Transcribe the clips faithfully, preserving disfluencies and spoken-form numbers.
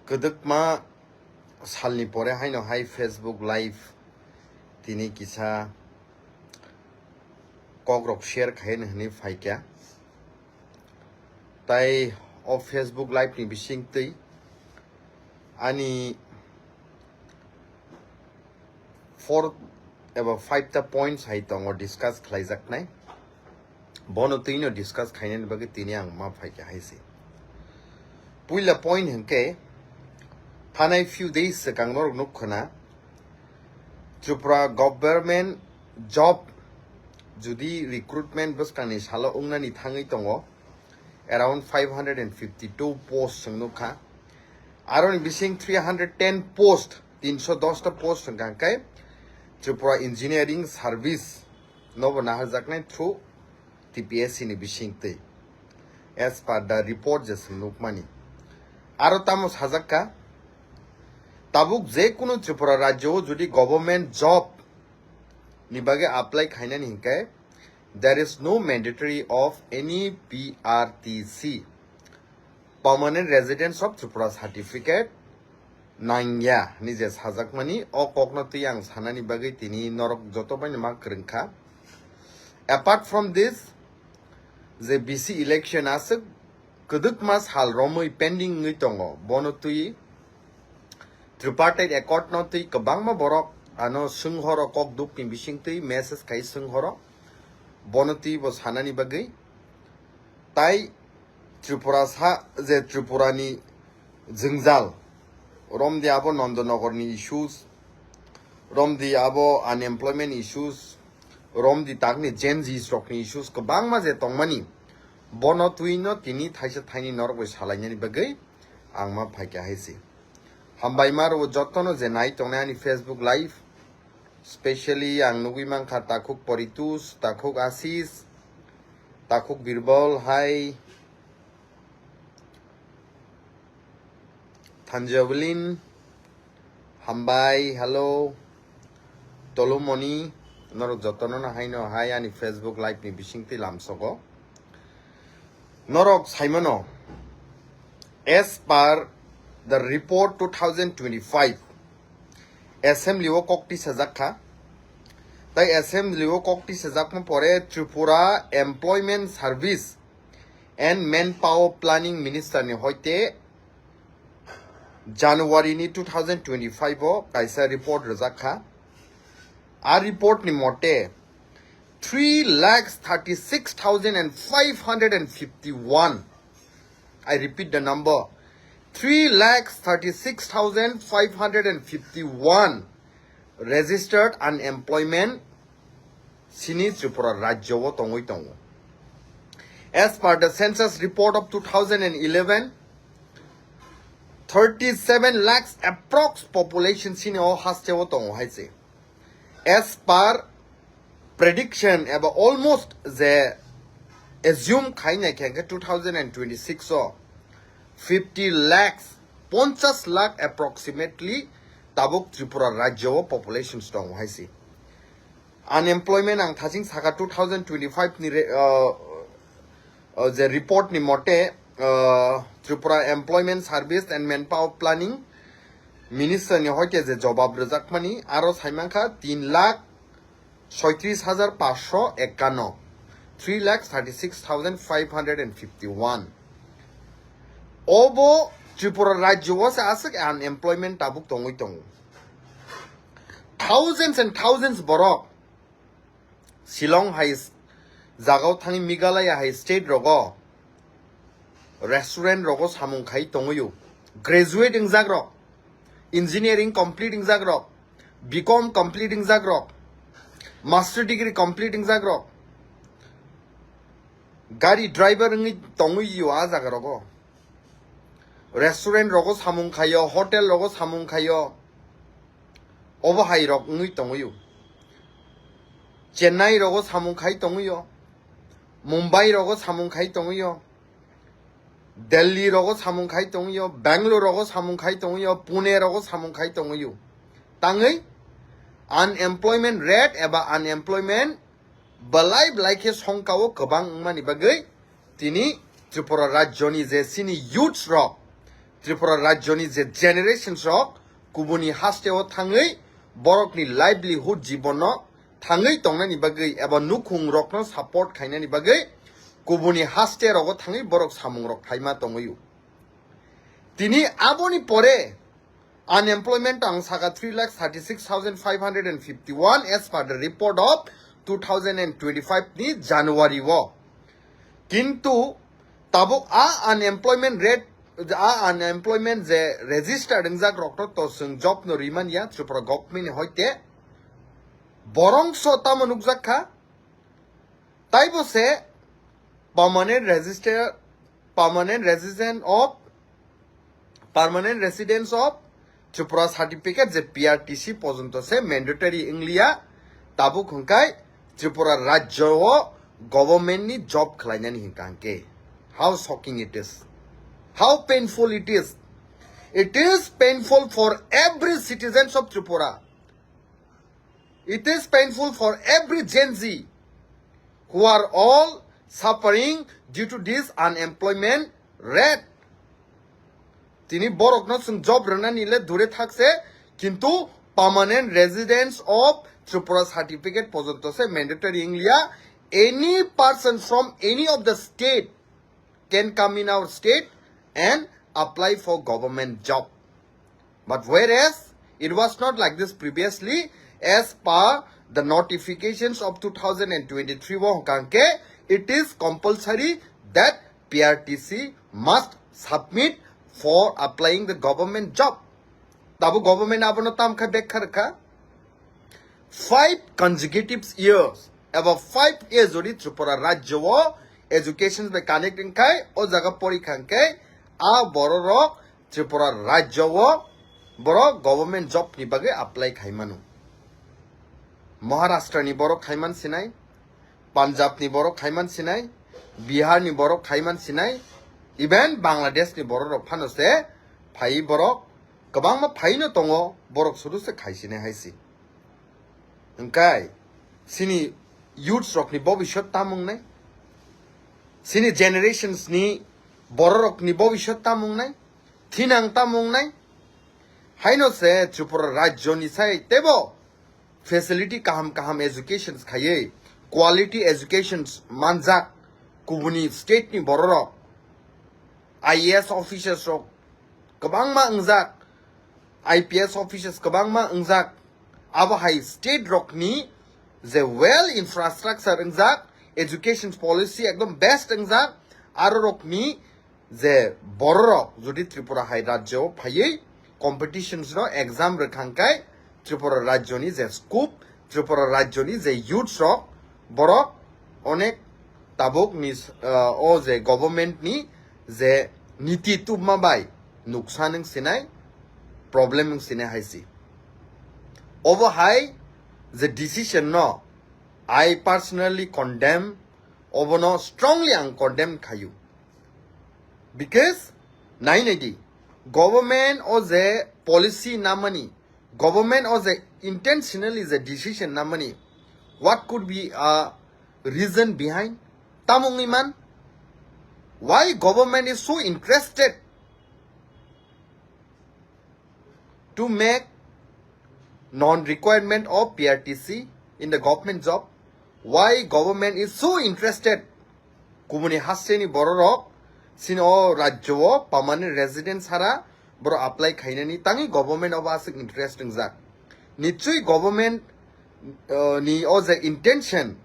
Kwdwkma salni pore haino hai Facebook Live tini kisa kokrok share khaina hwnwi phaikha. Tai o Facebook Live ni bisingtwi ani four eba five ta points hai tongo discuss khlaijaknai. Bono twino discuss khainani bagwi tini ang ma phaikha hai se. Puila point hwnkhe, thanai few days swkang norok nuk khna Tripura government job judi recruitment bwskangni salo wngnani thangwi tongo, around five hundred and fifty two post chwng nukha. Aroni bising three hundred ten post, tinso dos ta post hwnkha khe Tripura Engineering Service nobo naharjaknai through T P S C ni bisingtwi, as per the report je chwng nukmani. Aro tamo sajakka, tabuk je kunu Tripura rajyo o judi government job ni bagwi apply khainani hinkhe, there is no mandatory of any P R T C, Permanent Residence of Tripura certificate, nangya hwnwi je sajakmani, o kokno twi ang sanani bagwi tini norok joto baino ma kwrwngkha. Apart from this, je B C election aswk kwdwkma sal romwi pending wngwi tongo, bono twi Tripartite Accord no twi kwbangma borok ano swnghoro, kok dukni bisingtwi message khai swnghoro, bono twi bo sanani bagwi. Tai Tripura sa je Tripura ni jwngjal, romdi abo Nandanagar ni issues, romdi abo unemployment issues, romdi takni Gen Zs rokni issues kwbangma je tongmani, bono twino tini thaisa thaini norok bai salainani bagwi ang ma phaikha hai se. Hambai ma rw jotono je nai tongnai ani Facebook Live, specially ang nugwi mankha Takhuk Poritus, Takhuk Asis, Takhuk Birbal hai, Thanjavlin, Hambai, hello, Tolumoni, norok jotono no haino hai ani Facebook Live ni bisingtwi lamsogo. Norok saimano, as per the report two thousand twenty-five, assembly o kok tisajak kha. Tai assembly o kok tisajakma pore Tripura Employment Service and Manpower Planning Minister ni hoite January ni two thousand twenty-five o kaisa report rwjak kha. A report ni mote three lakhs thirty-six thousand and five hundred and fifty-one, I repeat the number, three lakhs thirty-six thousand five hundred and fifty-one registered unemployment sini Tripura rajyo o tongwi tongo. As per the census report of two thousand and eleven, thirty-seven lakhs approx population sini o haste o tongo hai se. As per prediction eba almost je assume khaina khe two thousand and twenty-six o fifty lakhs, ponchas lakh approximately tabuk Tripura rajyo o populations tongo hai se. Unemployment ang thaching saka two thousand twenty-five ni re-, uh, uh, je report ni mote, uh, Tripura Employment Service and Manpower Planning Minister ni hoite je jobab rwjakmani aro saimankha tin lakh soitris hajar pansho ekkanno, three lakh thirty-six thousand five hundred and fifty-one. Obo Tripura rajyo o se aswk unemployment tabuk tongwi tongo. Thousands and thousands borok Shillong hai s-, jagao thangwi Meghalaya hai state rogo restaurant rogo samung khai tongwi o. Graduate wngjak rok, engineering complete wngjak rok, B com complete wngjak rok, master degree complete wngjak rok, gari driver wngwi tongwi o a jaga rogo. Restaurant rogo samung khaio, hotel rogo samung khaio. Obo hai rok wngwi tongwi o. Chennai rogo samung khai tongwi o. Mumbai rogo samung khai tongwi o. Delhi rogo samung khai tongwi o. Bangalore rogo samung khai tongwi o. Pune rogo samung khai tongwi o. Tangwi unemployment rate eba unemployment belai belai khe songkao kwbang wngmani bagwi tini Tripura rajyoni je chini youths rok Tripura rajyoni je generations rok kubuni hasteo thangwi borokni livelihood jibono thangwi tongnani bagwi eba nukhung rokno support khainani bagwi kubuni haste rogo thangwi borok samung rok phaima tongwi. Tini aboni pore unemployment ang saka three lakh thirty six thousand five hundred and fifty one as per the report of two thousand and twenty five ni January o. Kintu tabuk a unemployment rate, a unemployment je register wngjak rokno to chwng job no rimanya Tripura government ni hoite borongso tamo nukjak kha. Taibo se permanent register, permanent resident of, permanent residence of Tripura certificate je P R T C porjonto se mandatory wngliya. Tabuk hwnkhe Tripura rajyo o government ni job khlainani hwnkha hwnkhe. How shocking it is. How painful it is. It is painful for every citizens of Tripura. It is painful for every Gen Z who are all suffering due to this unemployment rate. Tini borokno chwng job rwnani le dure thakse, kintu permanent residence of Tripura certificate porjonto se mandatory wngliya. Any person from any of the state can come in our state and apply for government job. But whereas it was not like this previously, as per the notifications of two thousand and twenty-three wo hwnkha hwnkhe, it is compulsory that P R T C must submit for applying the government job. Tabuk government abono tamkha bekha rwkha. Five consecutive years, eba five years jodi Tripura rajyo o education bai connect wngkhai, o jaga porikha hwnkhe a bororok Tripura rajyo o borok government job ni bagwi apply khaimano. Maharashtra ni borok khaiman sinai, Punjab ni borok khaiman sinai, Bihar ni borok khaiman sinai, even Bangladesh ni bororok phano se phai borok kwbangma phaino tongo, borok sudu se khaisinai hai si. Hwnkhe chini youths rokni bobiswt tamung nai, chini generations ni bororokni bobiswt tamung nai, thinang tamung nai. Haino se Tripura rajyoni sai teibo facility kaham kaham educations khaiwi quality educations manjak kubuni state ni bororok, I A S officers rok kwbangma wngjak, I P S officers kwbangma wngjak. Abo hai state rokni je well infrastructure wngjak, education policy ekdom best wngjak, aro rokni je bororok jodi Tripura hai rajyo phaiwi competitions no exam rwkhangkhai Tripura rajyoni je scope, Tripura rajyoni je youths rok, borok onek tabuk ni, uh, o je government ni je niti tubma bai nuksa nwng sinai, problem nwng sinai hai si. Obo hai je decision no I personally condemn, obono strongly ang condemn khayu. Because nai nai di, government o je policy namani, government o je intentionally je decision namani, what could be a reason behind? Tamung iman, why government is so interested to make non-requirement of P R T C in the government job? Why government is so interested? Kubuni hasteni bororok sini o rajyo o permanent residence hara borok apply khainani tangwi government obo aswk interest wngjak. Nichoi government, uh, ni o je intention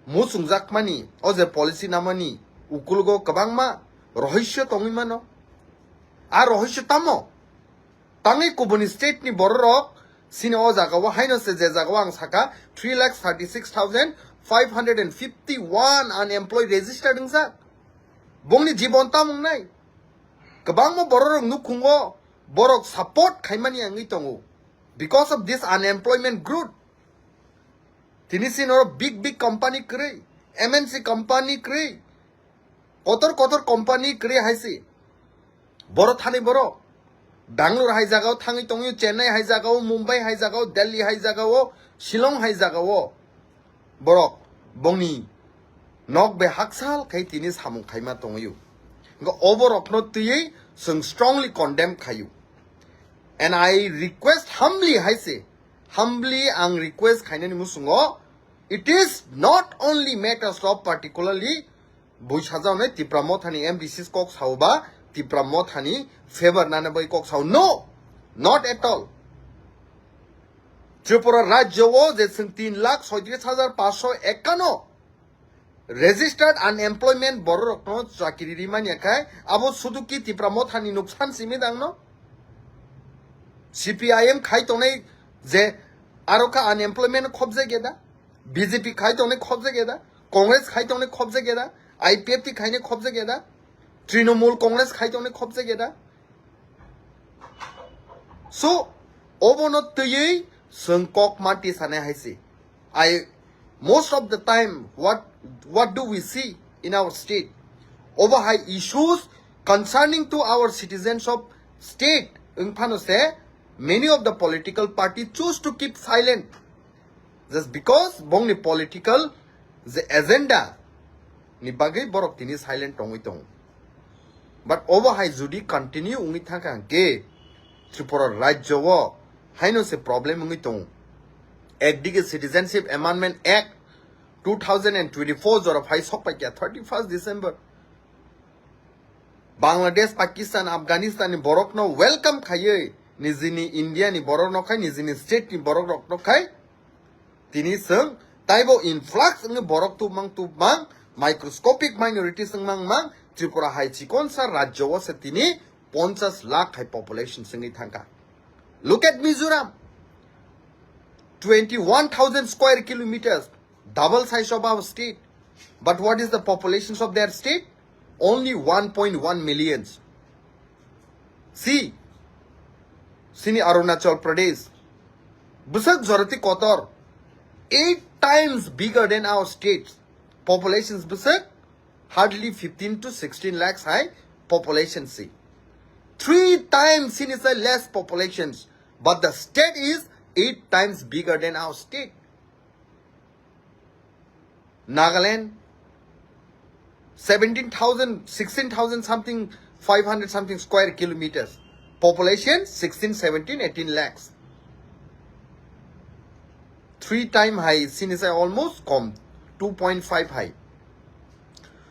muchungjakmani, o je policy namani ukulgo kwbangma rohosyo tongwi mano. A rohosyo tamo? Tangwi kubuni state ni bororok sini o jaga o haino se je jaga o ang saka three lakh thirty six thousand five hundred and fifty one unemployed registered wngjak. Bongni jibon tamung nai. Kwbangma bororok nukhungo borok support khaimani wngwi tongo. Because of this unemployment growth. Tini sini oro big big company kwrwi, M N C company kwrwi, kotor kotor company kwrwi hai si. Boro thani boro Bangalore hai jagao thangwi tongwi, Chennai hai jagao, Mumbai hai jagao, Delhi hai jagao, Shillong hai jagao. Borok bongni nok bai haksal khai tini samung khaima tongwi. Hwnkhe oborokno twiwi Chwng strongly condemn khaio. And I request humbly, hai se, humbly ang request khainani musungo, it is not only matters of particularly buisajaknai Tipra Mothani M D Cs kok sao ba Tipra Mothani favor nana bai kok sao. No, not at all. Tripura rajyo o je chwng tin lakh soitris hajar paanch sho ekkano registered unemployment bororokno chakiri rimani khe abo sudu ki Tipra Mothani nuksan simi dangno? C P I M khai tongnai je aro kha unemployment khobjak ya da? B J P khai tongnai khobjak ya da? Congress khai tongnai khobjak ya da? I P F T khainai khobjak ya da? Trinamool Congress khai tongnai khobjak ya da? So, obono twiwi chwng kok mati sanai hai se. I, most of the time, what, what do we see in our state? Obo hai issues concerning to our citizens of state wng phano se many of the political party choose to keep silent. Just because bongni political je agenda ni bagwi borok tini silent tongwi tongo. But obo hai jodi continue wngwi thangkha hwnkhe Tripura rajyo o haino se problem wngwi tongo. Ekdige Citizenship Amendment Act two thousand and twenty-four jora phai sokpaikha thirty-first December. Bangladesh, Pakistan, Afghanistan ni borokno welcome khaiwi nijini India ni borokno khai, nijini state ni borok rokno khai, tini chwng taibo influx wngwi borok tubmang tubmang, microscopic minorities wngmang mang, Tripura hai chikonsa rajyo o se tini ponchas lakh hai population se wngwi thangkha. Look at Mizoram, twenty-one thousand square kilometers, double size of our state. But what is the populations of their state? Only one point one millions. See, sini Arunachal Pradesh, bwswk jorati kotor, eight times bigger than our state. Populations bwswk hardly fifteen to sixteen lakhs hai population si. Three times sini se less populations, but the state is eight times bigger than our state. Nagaland, seventeen thousand, sixteen thousand something, five hundred something square kilometers. Population sixteen, seventeen, eighteen lakhs. Three time hai, sini sai almost kom, two point five hai.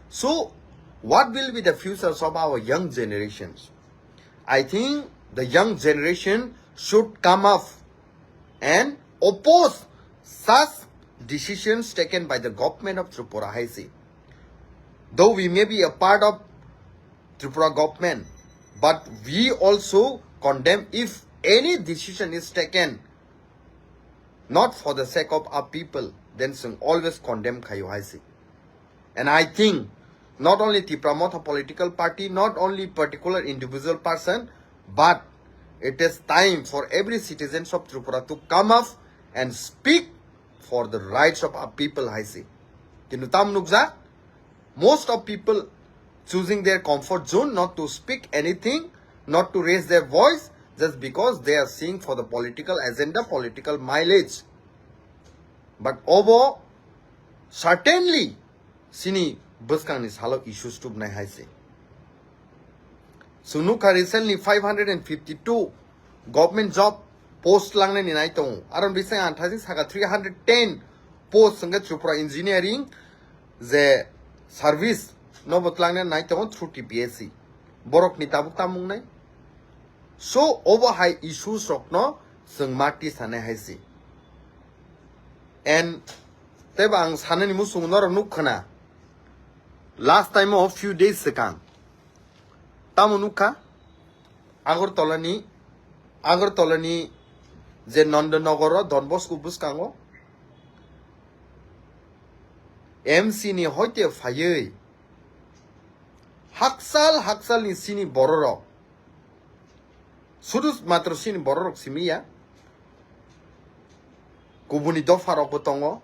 So, what will be the futures of our young generations? I think the young generation should come up and oppose such decisions taken by the government of Tripura Haisi. Though we may be a part of Tripura government, but we also condemn if any decision is taken not for the sake of our people, then chwng always condemn khaio Haisi. And I think not only Tipra Motha political party, not only particular individual person, but it is time for every citizens of Tripura to come up and speak for the rights of our people, Haisi. Kintu tam nukjak, most of people choosing their comfort zone, not to speak anything, not to raise their voice, just because they are seeing for the political agenda, political mileage. But obo certainly sini bwskangni salo issues tubnai hai se. Chwng nukha recently five hundred and fifty-two government job post langnani nai tongo. Aro bising ang thajik saka three hundred ten post hwnkhe Tripura engineering je service nobo tlangnani nai tongo through T P S C. Borokni tabuk tamung nai. So obo hai issues rokno chwng mati sanai hai se. And teibo ang sanani muchungo norok nukha na, last time o few days swkang tamo nukha Agartala ni, Agartala ni je Nandanagar o Don Bosco bwskango M C ni hoite phaiwi haksal haksal ni sini bororok, sudu matro sini bororok simi ya, kubuni dopha rokbo tongo.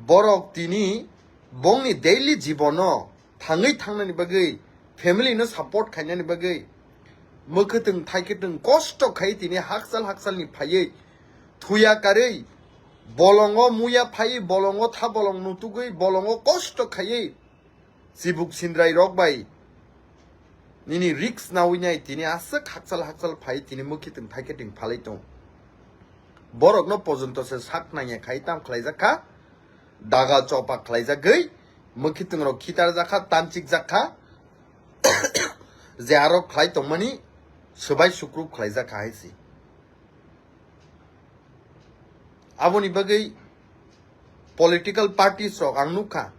Borok tini bongni daily jibono thangwi thangnani bagwi, family no support khainani bagwi, mwkhwtwng thaikwtwng kosto khai tini haksal haksalni phaiwi thuya karwi bolongo muya phaiwi, bolongo tha bolong nutugwi, bolongo kosto khaiwi chibuk sindrai rok bai Nini risk nawi nai tini aswk hakchal hakchal phai tini mwkhitwng thaikhe twng phalai tong. Borokno pojonto se sak nangya khai tam khlaijak kha. Daga chopa khlaijagwi mwkhitwng rok khitar jakha, tanchik jakha. Je aro khlai tongmani swbai sukrup khlaijak kha hai si. Aboni bagwi political parties rok ang nukha,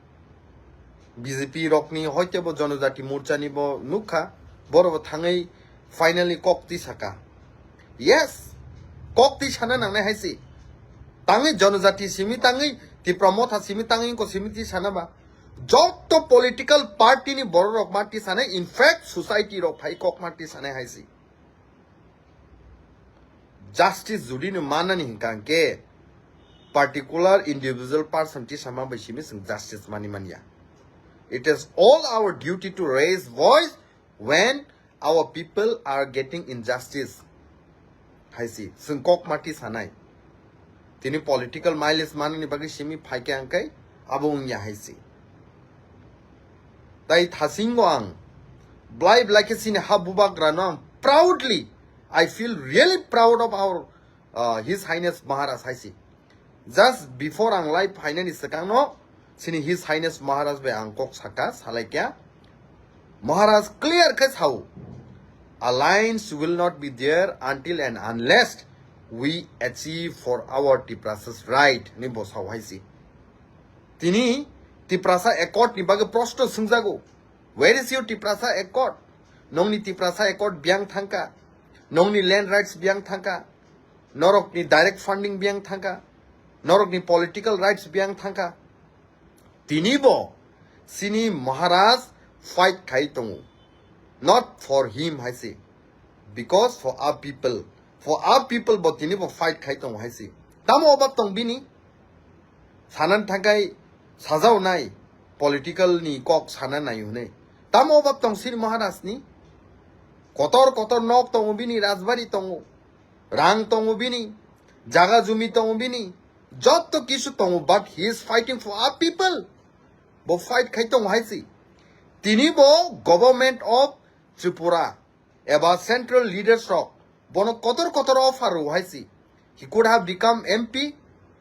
B J P rokni hoitebo Jonojati Morcha ni bo nukha, borok bo thangwi finally kok twi saka. Yes, kok twi sana nangnai hai si. Tangwi Jonojati simi tangwi, Tipra Motha simi tangwi ko simi twi sana ba. Joto political party ni borok rok ma twi sanai, in fact society rok phai kok ma twi sanai hai si. Justice judi no manani hinkha hingke particular individual person tisama bai simi chwng justice mani manya. It is all our duty to raise voice when our people are getting injustice. Hai si, chwng kok ma tisanai. Tini political mileage manani bagwi simi phaikhe hingke abo wngya hai si. Tai thasingo ang blai blai khe chini ha bubagrano ang proudly, I feel really proud of our, uh, His Highness Maharaj hai si. Just before ang live phainani swkangno chini His Highness Maharaj bai ang kok saka, salaikya. Maharaj clear khe sao, "Alliance will not be there until and unless we achieve for our Tiprasas right," ni bo sao hai si. Tini Tiprasa Accord ni bagwi proshno swngjago, "Where is your Tiprasa Accord?" Nongni Tiprasa Accord biyang thangka, nongni land rights biyang thangka, norokni direct funding biyang thangka, norokni political rights biyang thangka. Tini bo chini Maharaj fight khai tongo, not for him hai si, because for our people, for our people bo tini bo fight khai tongo hai si. Tamo obab tong bini? Sanan thangkai sajao nai, political ni kok sana nai hwnwi. Tamo obab tong sini Maharaj ni? Kotor kotor nok tongo bini, rajbari tongo, rang tongo bini, jaga jumi tongo bini, jotto kisu tongo, but he is fighting for our people. Bo fight khai tongo hai si. Tini bo government of Tripura eba central leaders rok bono kotor kotor offer rw hai si. He could have become M P,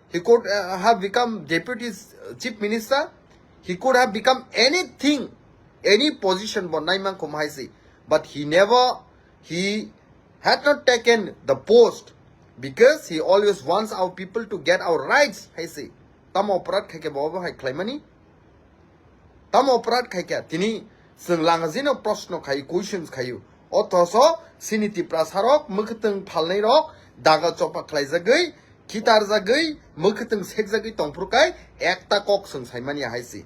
he could, uh, have become deputy s-, chief minister, he could have become anything, any position bo naimang khum hai si. But he never, he had not taken the post because he always wants our people to get our rights hai si. Tamo oporad khai khe bo obo hai khlaimani? Tamo oporad khai kha? Tini chwng langajino proshno khai, questions khaio. Othoso chini Tiprasarok mwkhwtwng phalnairok daga chopa khlaijagwi, khitarjagwi, mwkhwtwng sekjagwi tongphuru kai ekta kok chwng saimani ahai si.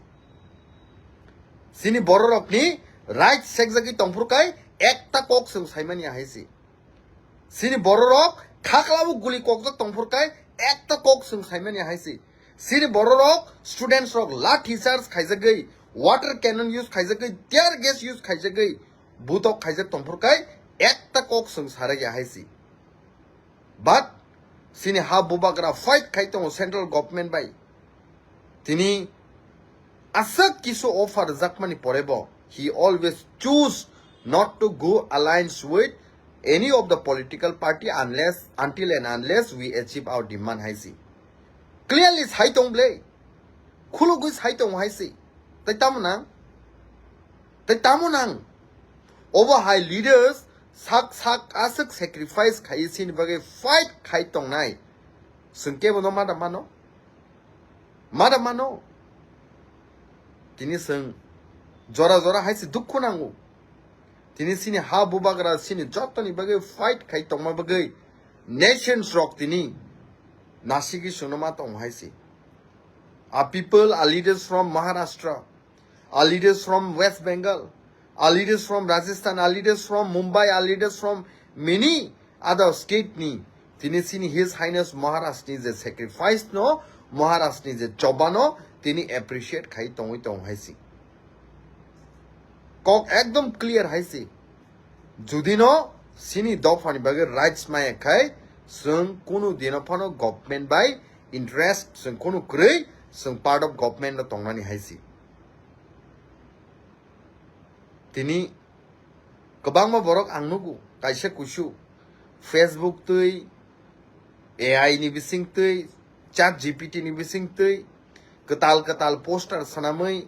Chini bororokni right sekjagwi tongphuru kai ekta kok chwng saimani ahai si. Chini bororok khaklabo guli kokjak tongphuru kai ekta kok chwng saimani ahai si. Chini bororok students rok lathi charge khaijagwi, water cannon use khaijagwi, tear gas use khaijagwi, butok khaijak tongphuru kai ekta kok chwng sarai ahai si. But chini ha bubagra fight khai tongo central government bai. Tini aswk kisu offer rwjakmani porebo, he always choose not to go alliance with any of the political party unless, until and unless we achieve our demand hai si. Clearly sai tong ble. Khulugwi sai tong hai si. Tai tamo nang? Tai tamo nang? Obo hai leaders sak sak aswk sacrifice khai sini bagwi fight khai tongnai. Chwng kebo no mada mano? Mada mano? Tini chwng jora jora hai se dukhu nango. Tini chini ha bubagra chini jotoni bagwi fight khai tongma bagwi nations rok tini nasigwi chwngno ma tong hai se. A people, a leaders from Maharashtra, a leaders from West Bengal, a leaders from Rajasthan, a leaders from Mumbai, a leaders from many other state ni tini chini His Highness Maharaj ni je sacrifice no, Maharaj ni je choba no tini appreciate khai tongwi tong hai si. Kok ekdom clear hai si. Judi no chini dopha ni bagwi rights maya khai chwng kunu dino phano government bai interest chwng kunu kwrwi chwng part of government no tongnani hai si. Tini Kwbangma borok ang nugo, kaisa kuisu Facebook twi, A I ni bising twi, Chat G P T ni bising twi, kwtal kwtal poster swnamwi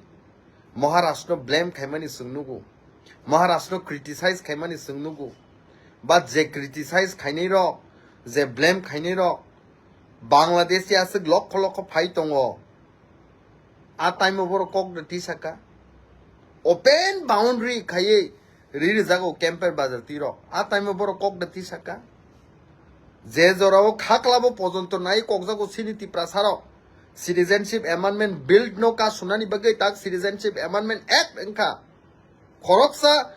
Maharashtra no blame khaimani chwng nugo, Maharashtra no criticize khaimani chwng nugo. But je criticize khainai rok, je blame khainai rok, Bangladeshi aswk lokho lokho phai tongo. A time o borok kok da tisaka. Open boundary khaiwi ri rijago Kemper Bazar twi rok. A time o borok kok da tisaka. Je jorao khaklabo pojonto nai kokjago sini Tiprasa rok. Citizenship Amendment Bill no ka sunani bagwi tak Citizenship Amendment Act wngkha. Khoroksa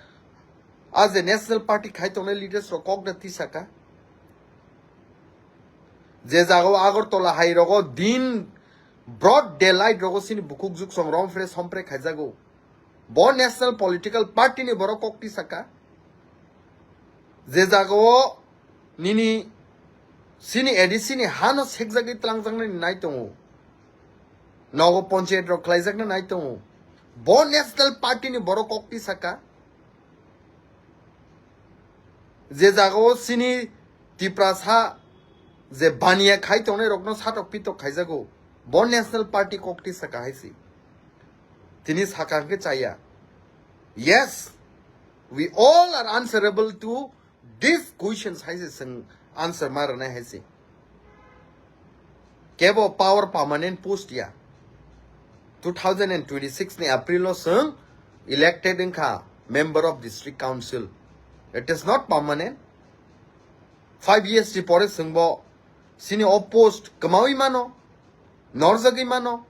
a je National Party khai tongnai leaders rok kok da tisaka. Je jagao Agartala hai rogo din broad daylight rogo sini bukuk juksong rom fre som fre khaijago. Bo National Political Party ni borok kok tisaka. Je jagao nini sini A D C ni hano sekjagwi tlangjaknani nai tongo. Nogo ponchayat rok khlaijakna nai tongo. Bo National Party ni borok kok tisaka. Je jagao sini Tiprasa je baniya khai tongnai rokno satok pitok khaijago. Bo National Party kok tisaka hai si. Tini saka hwnkhe chaya. Yes, we all are answerable to these questions hai se chwng answer ma rwnai hai se. Kebo power permanent post ya. Two thousand and twenty-six ni April o chwng elected wngkha member of district council. It is not permanent. Five years ni pore chwngbo sini o post kwmawi mano, norjagwi mano.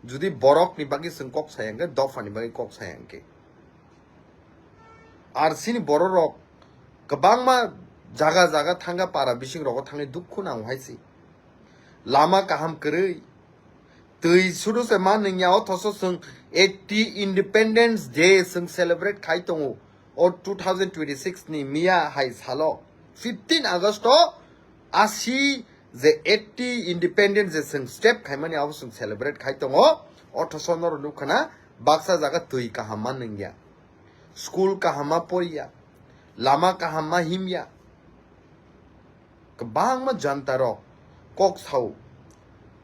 Judi borok ni bagwi chwng kok saya hwnkhe, dopha ni bagwi kok saya hwnkhe. Ar sini borok rok kwbangma jaga jaga thangkha, para bising rogo thangwi dukhu nango hai se. Lama kaham kwrwi. Twi sudu se ma nungya, othoso chwng eighty Independence Day chwng celebrate khai tongo. O two thousand twenty-six ni miya hai salo, fifteen August o asi je eighty Independence Day chwng step khaimani abo chwng celebrate khai tongo. Othoso noro nukha na baksa jaga twi kaham ma nungya, school kaham ma poriya, lama kaham ma himya. Kwbangma janta rok kok sao.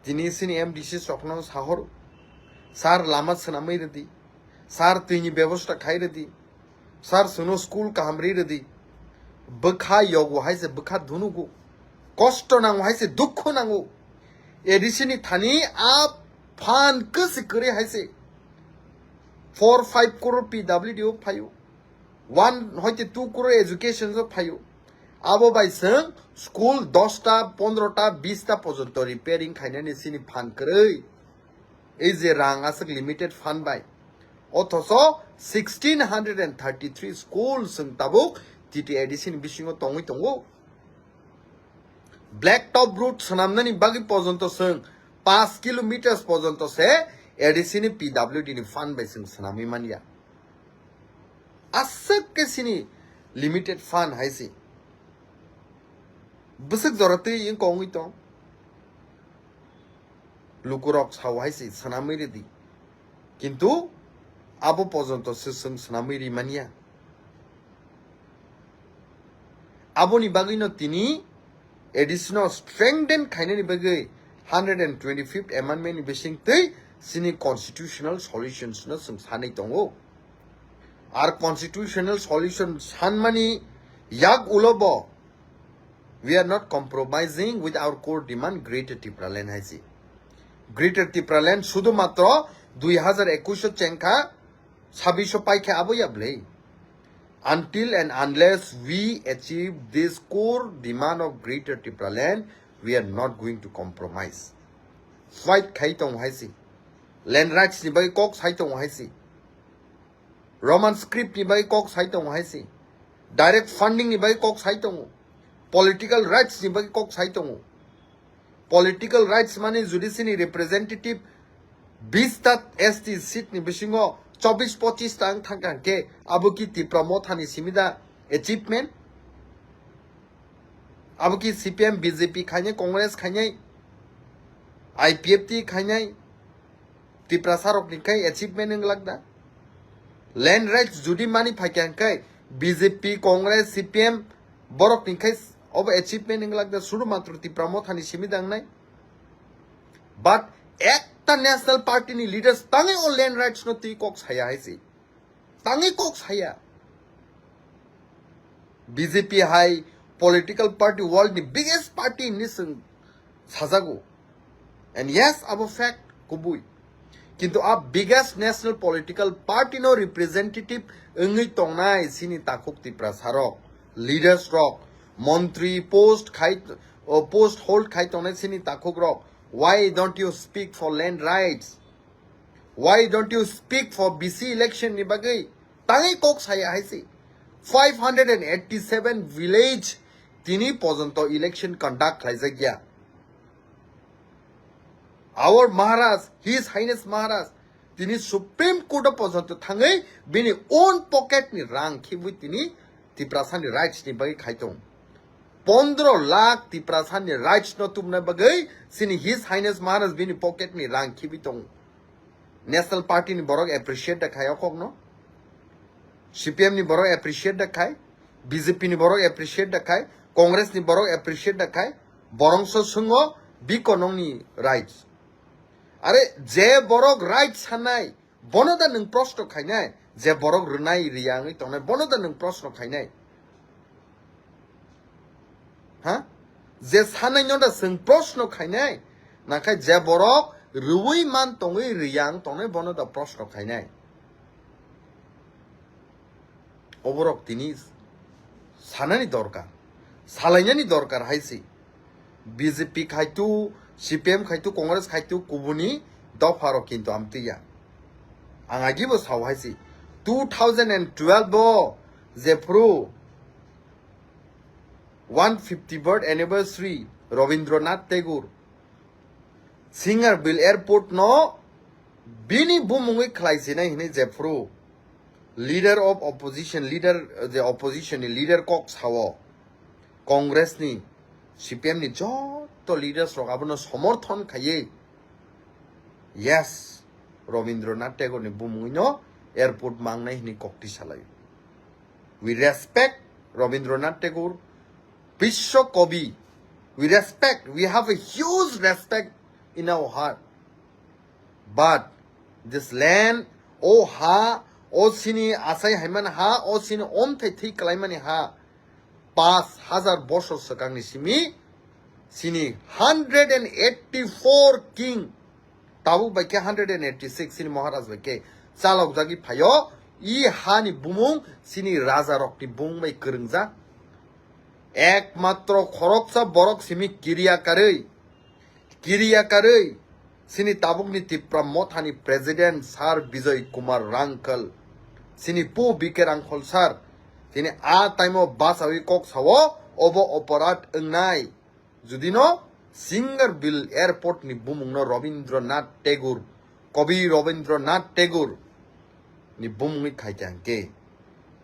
Tini sini M D C sokno sahoro, "Sir, lama swnamwi rwdi. Sir, twini bebosta khai rwdi. Sir, chwngno school kaham ri rwdi." Bwkha yogo hai se bwkha dhunugo. Kosto nango hai se, dukhu nango. A D C ni thani a phan kwsi kwrwi hai se four five crore P W D o phaio. One hoite two crore education o phaio. Abo bai chwng school dosta, pondrota, bista pojonto repairing khainani sini phan kwrwi. Ei je rang aswk limited fund bai. Othoso sixteen hundred and thirty-three school chwng tabuk T T A D C ni bisingo tongwi tongo. Black top road swnamnani bagwi pojonto chwng paanch kilometers pojonto se A D C ni P W D ni fund bai chwng swnamwi manya. Aswk khe sini limited fund hai se. Bwswk jora twi wng kongwi tong. Lukurok sao hai se swnamwi rwdi. Kintu abo pojonto se chwng swnamwi ri manya. Aboni bagwino tini A D C no strengthen khainani bagwi hundred and twenty-fifth amendment ni bising twi sini constitutional solutions no chwng sanwi tongo. Ar constitutional solution sanmani yak ulo bo, "We are not compromising with our core demand, Greater Tipraland," hai se. Greater Tipraland sudu matro dui hazar ekush o chengkha, sabbish o paikha abo ya bwlwi. Until and unless we achieve this core demand of Greater Tipraland, we are not going to compromise. Fight khai tongo hai se. Land rights ni bagwi kok sai tongo hai se. Roman script ni bagwi kok sai tongo hai se. Direct funding ni bagwi kok sai tongo. Political rights ni bagwi kok sai tongo. Political rights mani judiciary ni representative bista S T seat ni bisingo chobbish pochish ta wng thangkha hwnkhe abo ki Tipra Motha ni simi da achievement? Abo ki C P M, B J P khainai, Congress khainai, I P F T khainai, Tiprasa rokni khai achievement wng lak da? Land rights judi mani phaikha hwnkhe B J P, Congress, C P M, borok ni khai obo achievement wng lak da, suru matro Tipra Motha ni simi dangnai. But ekta national party ni leaders tangwi o land rights no twi kok saya hai se. Tangwi kok saya. B J P hai political party world ni biggest party hinwi chwng sajago. And yes, abo fact kubui. Kintu a biggest national political party no representative wngwi tongnai chini takhuk Tiprasa rok, leaders rok, montri post khai, o post hold khai tongnai chini takhuk rok. Why don't you speak for land rights? Why don't you speak for B C election ni bagwi? Tangwi kok saya hai se. Five hundred and eighty-seven village tini pojonto election conduct khlaijak ya. Our Maharaj, His Highness Maharaj, tini Supreme Court o pojonto thangwi bini own pocket ni rang khibwi tini Tiprasa ni rights ni bagwi khai tong. Pondro lakh Tiprasa ni rights no tumna bagwi chini His Highness Maharaj bini pocket ni rang khibwi tong. National Party ni borok appreciate da khai o kok no. C P M ni borok appreciate da khai, B J P ni borok appreciate da khai, Congress ni borok appreciate da khai, borong so swngo biko nongni rights. Are je borok rights sanai, bono da nwng proshno khainai, je borok rwnai riya wngwi tongnai, bono da nwng proshno khainai. Ha? Je sanai no da chwng proshno khainai, nakhai je borok rwui man tongwi riya wng tongnai, bono da proshno khainai. Oborok tini sanani dorkar, salainani dorkar hai se. B J P khaitu, C P M khaitu, Congress khaitu, kubuni dopharok kintu amtwi ya. Ang agibo sao hai se. Two thousand and twelve o jephru one fifty birth anniversary Rabindranath Tagore Singarbil Airport no bini bumungwi khlai sinai hinwi jephru leader of opposition, leader, je opposition ni leader kok sao, Congress ni, C P M ni joto leaders rok abono somorthon khaiwi, yes, Rabindranath Tagore ni bumungwi no airport mangnai hinwi kok twi salai. We respect Rabindranath Tagore, Biswa Kabi. We respect, we have a huge respect in our heart. But this land, o ha, o sini asai haiman ha, o sini omthai thwi kalaimani ha, pash hajar bosor swkangni simi, sini hundred and eighty-four king, tabuk bai khe hundred and eighty-six sini Maharaj bai khe chalokjagwi phaio, i hani bumung sini rajarokni bumung bai kwrwngjak. Ekmatro khoroksa borok simi kiriya karwi, kiriya karwi, sini tabukni Tipra Mothani President Sir Bijoy Kumar Rangkhal, sini pu B K Rangkhal sir, sini a time o bachawi kok sao, obo oporad wngnai. Judino Singarbil Airport ni bumungno Rabindranath Tagore, Kabi Rabindranath Tagore ni bumungni khaikha hwnkhe,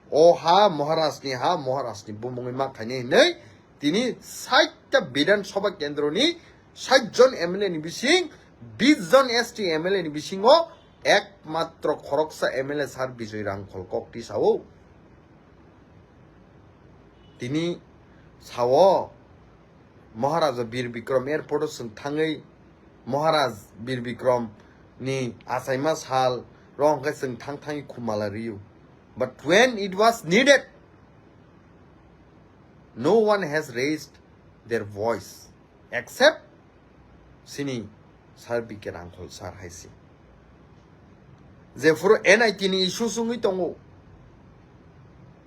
o ha Maharaj ni ha, Maharaj ni bumungni ma khainai hinwi tini sait ta Bidhan Sabha kendro ni sait jon M L A ni bising, bis jon S T M L A ni bisingo ekmatro khoroksa M L A sir Bijoy Rangkhal kok twi sao. Tini sao, Maharaja Bir Bikram airport o chwng thangwi, Maharaj Bir Bikram ni achaima sal rok hwnkhe chwng thang thangwi khumala rw-o. But when it was needed, no one has raised their voice except sini Sir B K Rangkhal sir hai se. Jephuru N I T ni issue wngwi tongo,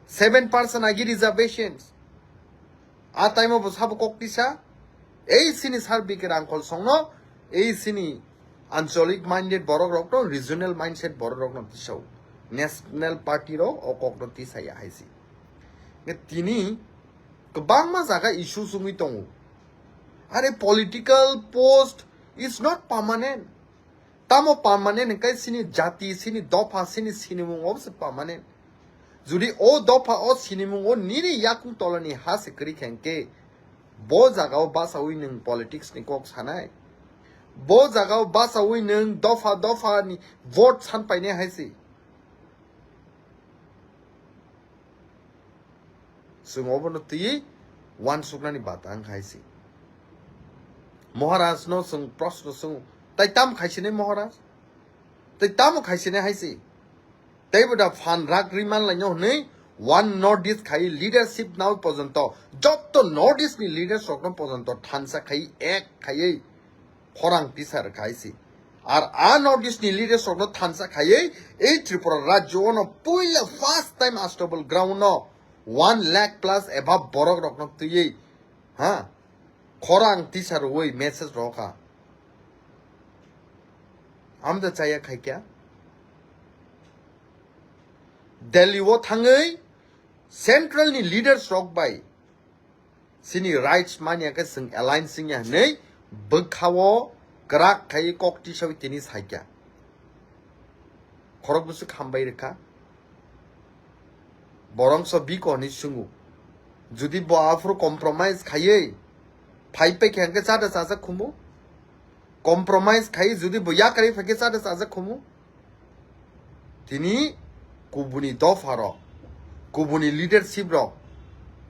seven percent agi reservations. A time o bo sabo kok tisa, ei sini Sir B K Rangkhal songno, ei sini ancholic minded borok rokno, regional mindset borok rokno tisao. National party rok o kokno tisaya hai se. Nge tini kwbangma jaga issue wngwi tongo. Are political post is not permanent. Tamo permanent hwnkhe sini jati, sini dopha, sini sinimung obo se permanent. Jodi o dopha o sinimung o nini yakung tolani ha se kwrwi kha hwnkhe, bo jaga o bachawi nwng politics ni kok sanai. Bo jaga o bachawi nwng dopha dopha ni vote san painai hai se. Chwng obono twiwi uansuknani bata wngkha hai se. Maharaj no chwng proshno swngo, tai tamo khai sinai Maharaj? Tai tamo khai sinai hai se? Teibo da phan rak ri man laino hwnwi one North East khai leadership nao pojonto, jotto North East ni leaders rokno pojonto thansa khai ek khaiwi khorang tisar khai se. Ar a North East ni leaders rokno thansa khaiwi ei Tripura rajyo ono puila first time Astabal ground no one lakh plus above borok rokno twiwi, ha, khorang tisarwi message rokha. Amda chaya khaikya. Delhi o thangwi central ni leaders rok bai chini rights manya khe chwng alliance wngya hwnwi bwkhao kwrak khai kok tisawi tini saikya. Khorok bwswk hambai rwkha. Borongso biko hwnwi swngo. Judi bo aphuru compromise khaiwi phai paikha hwnkhe chada chajak khumu. Compromise khai judi bo yakarwi phaikhe chada chajak khumu. Tini kubuni dopha rok, kubuni leadership rok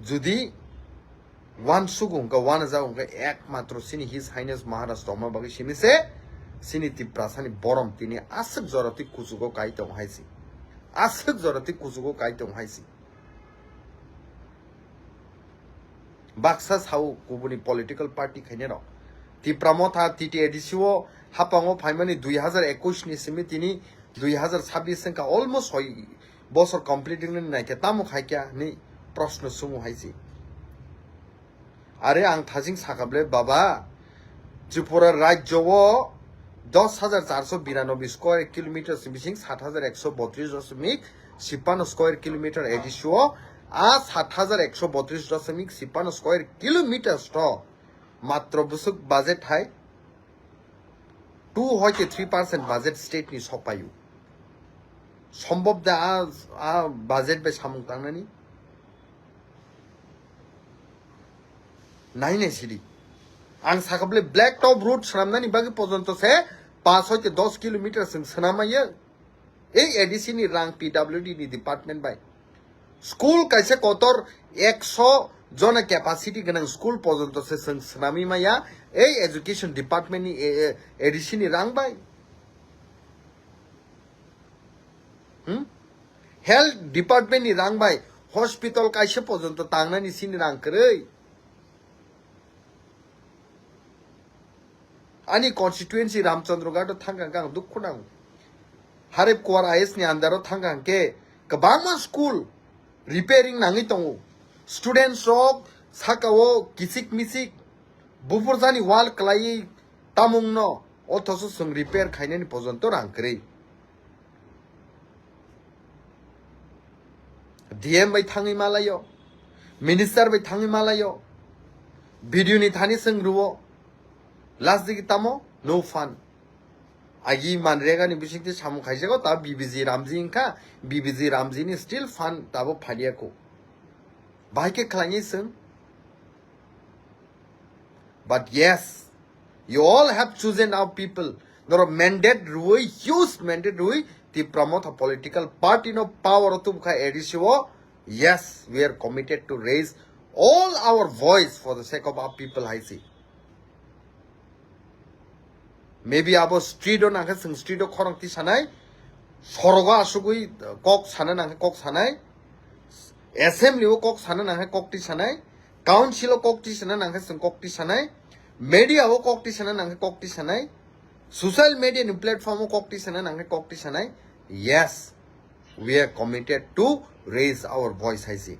judi uansuk hwnkhe, uanajak hwnkhe ekmatro chini His Highness Maharaj tongma bagwi simi se chini Tiprasani borom tini aswk jora twi kuchugo kai tong hai se. Aswk jora twi kuchugo kai tong hai se. Baksa sao kubuni political party khainai rok. Tipra Motha T T A D C o hapango phaimani dui hazar ekush ni simi tini dui hazar chabbish wngkha, almost soi bosor complete wngwi naikhe tamo khaikya hwnwi proshno swngo hai se. Are ang thajing sakable baba, Tripura rajyo o dos hajar charso biranoboi square kilometer bising sat hajar ekso botris dosmik chippanno square kilometer A D C o, a sat hajar ekso botris dosmik chippanno square kilometers to matro bwswk budget hai two hoite three percent budget state ni sopayu. Sombhob da a, a budget bai samung tangnani? Nai nai sidi. Ang sakha bole black top road swnamnani bagwi pojonto se paanch hoite dos kilometer chwng swnamaya. Ei A D C ni rang P W D ni department bai. School kaisa kotor ekso jona capacity gwnang school pojonto se chwng swnamwi maya ei education department ni, eh, eh, A D C ni rang bai. Hmm? Health department ni rang bai hospital kaisa pojonto tangnani sini rang kwrwi. Ani constituency Ramchandra Ghat o thangkha hwnkhe ang dukhu nango. Harep Kuwar I S ni under o thangkha hwnkhe kwbangma school repairing nangwi tongo. Students rok saka o kichik michik bupurjani wall kwlaiwi tamungno, othocho chwng repair khainani pojonto rang kwrwi. D M bai thangwi malaio, minister bai thangwi malaio, B D O ni thani chwng rwo, last digi tamo no fund. Agi Manrega ni bisingtwi samung khaijago, ta B B G Ramji wngkha, B B G Ramji ni still fund tabo phaliya kho. Bahai khe khlaiwi chwng. But yes, you all have chosen our people. Norok mandate rwi, huge mandate rwi, Tipra Motha political party no power o tubukha A D C o. Yes, we are committed to raise all our voice for the sake of our people, hai se. Maybe abo street o nangkhe chwng street o khorang tisanai, sorogo asugwi kok sana nangkhe kok sanai, assembly o kok sana nangkhe kok tisanai, council o kok tisana nangkhe chwng kok tisanai, media o kok tisana nangkhe kok tisanai, social media ni platform o kok tisana nangkhe kok tisanai. Yes, we are committed to raise our voice, hai se.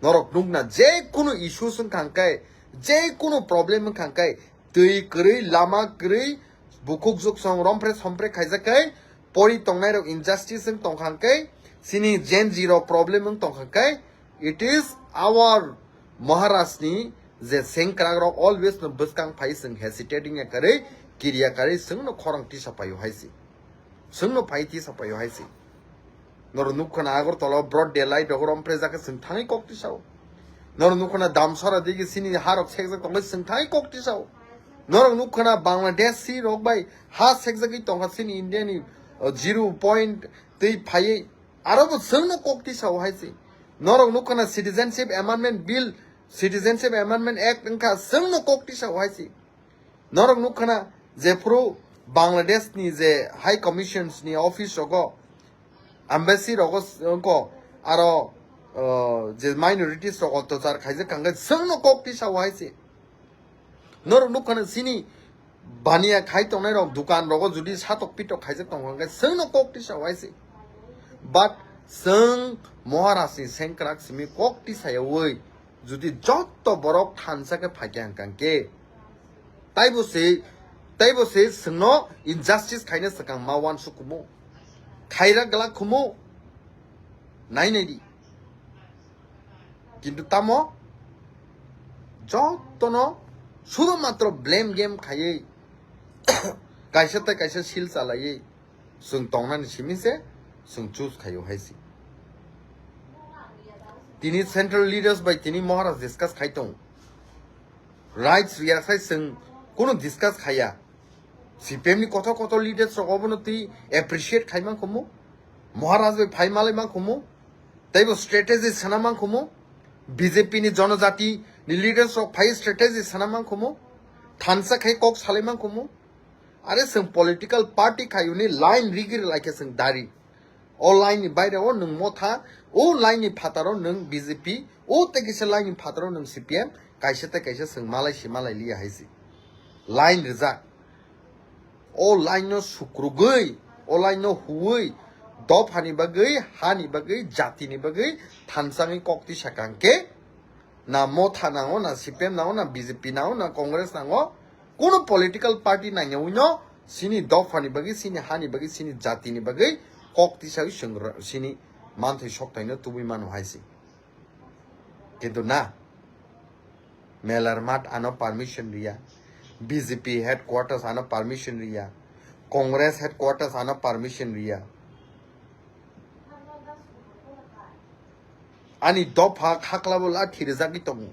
Norok nukna je kunu issues wngkha hwnkhe, je kunu problem wngkha hwnkhe, twi kwrwi, lama kwrwi, bukhuk juksong rompre sompre khaijak khe, pori tongnai rok injustice wng tongkha hwnkhe, chini Gen Z rok problem wng tongkha hwnkhe, it is our Maharaj ni je sengkrak rok always no bwskang phai chwng hesitating ya kwrwi, kiriya kwrwi chwng no khorang tisa paio hai se. Chwng no phai tisa paio hai se. Norok nukha na Agartala o broad daylight rok rompre jak khe chwng thangwi kok tisao. Norok nukha na Damsara digi chini harok sekjak tongkhe chwng thangwi kok tisao. Norok nukha na Bangladeshi rok bai ha sekjagwi tongkha chini India ni, uh, zero point twi phaiwi. Aro bo chwng no kok tisao hai se. Norok nukha na Citizenship Amendment Bill, Citizenship Amendment Act wngkha, chwngno kok tisa hai si. Norok nukha na jephuru Bangladesh ni je High Commissions ni office rogo, embassy rogo wngkha, aro, uh, je minorities rok otyachar khaijak kangkhe chwngno kok tisa hai si. Norok nukha na chini baniya khai tongnai rok dukan rogo judi satok pitok khaijak tongkha hwnkhe chwngno kok tisa hai si. But chwng Maharaj ni sengkrak simi kok tisa yawi judi jotto borok thansa khe phaikha hwnkhe taibo se, taibo se chwngno injustice khaina swkang ma uansuk kumu, khaira glak kumu, nai nai di. Kintu tamo jotono sudo matro blame game khaiwi kaisa tei kaisa sil chalaiwi chwng tongnani simi se chwng choose khaio hai si. Tini central leaders bai tini Maharaj discuss khai tong. Rights riya sai chwng kunu discuss khaiya. C P M ni kotor kotor leaders rok obono twi appreciate khai man khumu. Maharaj bai phai malai man khumu. Teibo strategy sana man khumu. B J P ni jonojati ni leaders rok phai strategy sana man khumu. Thansa khai kok salai man khumu. Are chwng political party khayuni line rigiri laikhe chwng dari. O line ni baire o nwng Motha, o line ni phataro nwng B J P, o tei kisa line ni phataro nwng C P M, kaisa tei kaisa chwng malai si malai liya hai si. Line rijak. O line no sukrugwi, o line no huwi, dophani bagwi, hani bagwi, jatini bagwi thansangwi kok tisa kangkhe, na Motha nango, na C P M nango, na B J P nango, na Congress nango, kuno political party nangyawi no sini dophani bagwi, sini hani bagwi, sini jatini bagwi kok tisawi chwng ro-, sini manthai sokthai no tubui mano hai si. Kintu na, Melar Math ano permission riya, B J P headquarters ano permission riya, Congress headquarters ano permission riya. Ani dopha khaklabo lathi rijagwi tongo.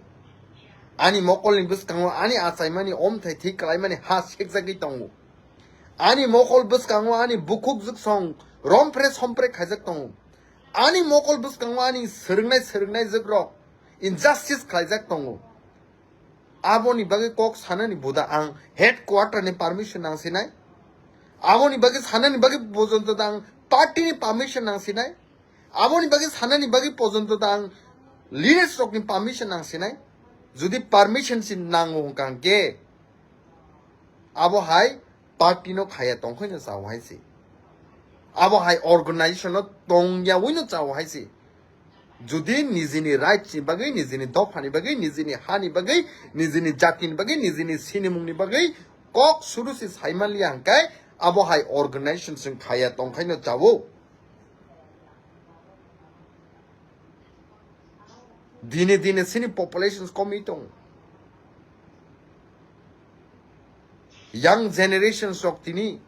Ani mokolni bwskango ani achaimani omthai thwi kalaimani ha sekjagwi tongo. Ani mokol bwskango ani bukhuk jwksong rompre sompre khaijak tongo. Ani mokol bwskango ani swrwngnai swrwngnai jwkrok injustice khlaijak tongo. Aboni bagwi kok sanani buda ang headquarter ni permission nang sinai. Aboni bagwi sanani bagwi pojonto da ang party ni permission nang sinai. Aboni bagwi sanani bagwi pojonto da ang leaders rok ni permission nang sinai. Judi permission si nango hwnkha hwnkhe abo hai party no khaya tongkhaino chao hai se. Abo hai organization no tongyawi no chao hai se. Judi nijini rights ni bagwi, nijini dophani bagwi, nijini hani bagwi, nijini jatini bagwi, nijini sinimungni bagwi kok suru se saimanliya hwnkhe abo hai organization chwng khaya tongkhaino chao. Dine dine sini populations komwi tongo. Young generations rok tini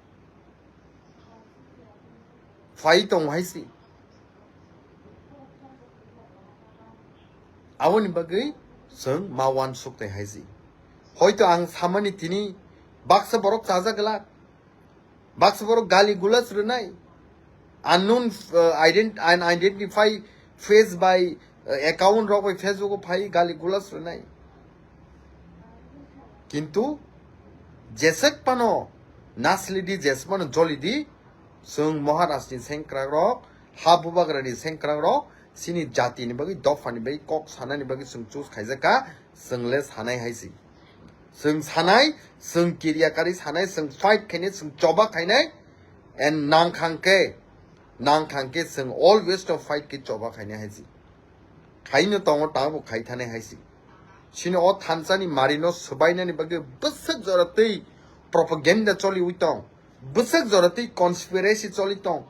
phai tongo hai se. Aboni bagwi chwng ma uansuk tai hai se. Hoito ang samani tini baksa borok chajak glak. Baksa borok gali gulas rwnai. Unknown, uh, ident-, unidentified face by, uh, account rok bai Facebook o phai gali gulas rwnai. Kintu jesek pano naslidi, jesek pano jolidi, chwng Maharaj ni sengkrak rok, ha bubagra ni sengkrak rok, sini jati ni bagwi, dopha ni bagwi, kok sanani bagwi chwng choose khaijak kha, chwng le sanai hai se. Chwng sanai, chwng kiria kari sanai, chwng fight khainai, chwng choba khainai, and nang khang khe, nang khang khe chwng always to fight khe choba khainai hai se. Khaino tongo, tabo khai thanai hai se. Sini o thansa ni mari no swbainani bagwi bwswk jora twi propaganda choliwi tong, bwswk jora twi conspiracy choli tong,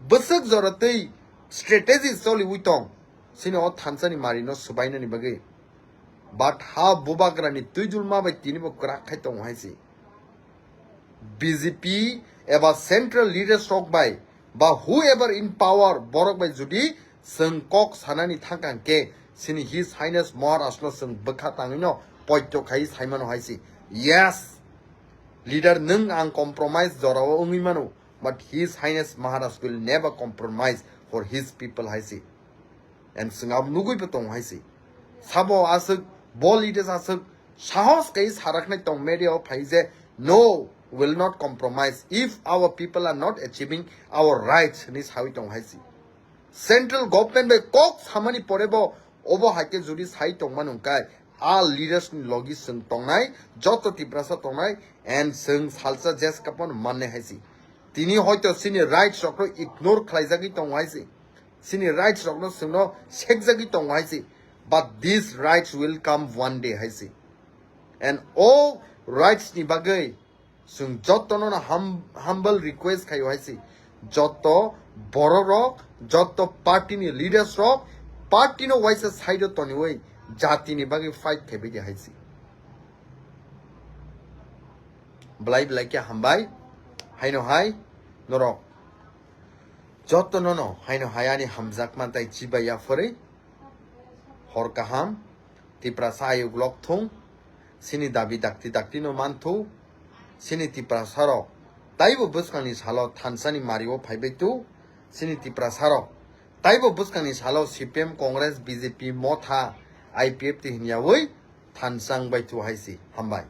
bwswk jora twi strategy choliwi tong. Sini o thansa ni mari no swbainani bagwi. But ha bubagra ni twijulma bai tini bo kwrak khai tongo hai se. B J P eba central leaders rok bai ba whoever in power borok bai judi chwng kok sanani thangkha hwnkhe sini His Highness Maharaj no chwng bwkha tangwi no poito khai saimano hai se. Yes, leader nwng ang compromise jorao wngwi mano, but His Highness Maharaj will never compromise for his people hai se. And chwng abo nugwi bo tongo hai se. Sabo aswk, bo leaders aswk, sahos kai saraknai tong media o phai je, "No, will not compromise if our people are not achieving our rights," hinwi sawi tong hai se. Central government bai kok samani pore bo obo hai khe jodi sai tongma nung kai, a leaders ni logi chwng tongnai, joto Tiprasa tongnai, and chwng salsa jes kapon manne hai se. Tini hoito chini rights rokno ignore khlaijagwi tongo hai se. Chini rights rokno chwngno sekjagwi tongo hai se. But these rights will come one day hai se. And all rights ni bagwi chwng jotono no hum-, humble request khaio hai se. Joto borok rok, joto party ni leaders rok, party no waisa side o toniwi jati ni bagwi fight khaibai di hai se. Belai belai khe hambai. Haino hai norok jotono no haino hai ani hamjakma tei chibai ya phwrwi. Hor kaham, Tiprasa ayuk lok thung, chini dabi dakti dakti no man thu, chini Tiprasa rok taibo bwskangni salo thansa ni mari o phaibai tu, chini Tiprasa rok taibo bwskangni salo C P M, Congress, B J P, Motha, I P F T hinyawi thansa wngbai thu hai se. Hambai.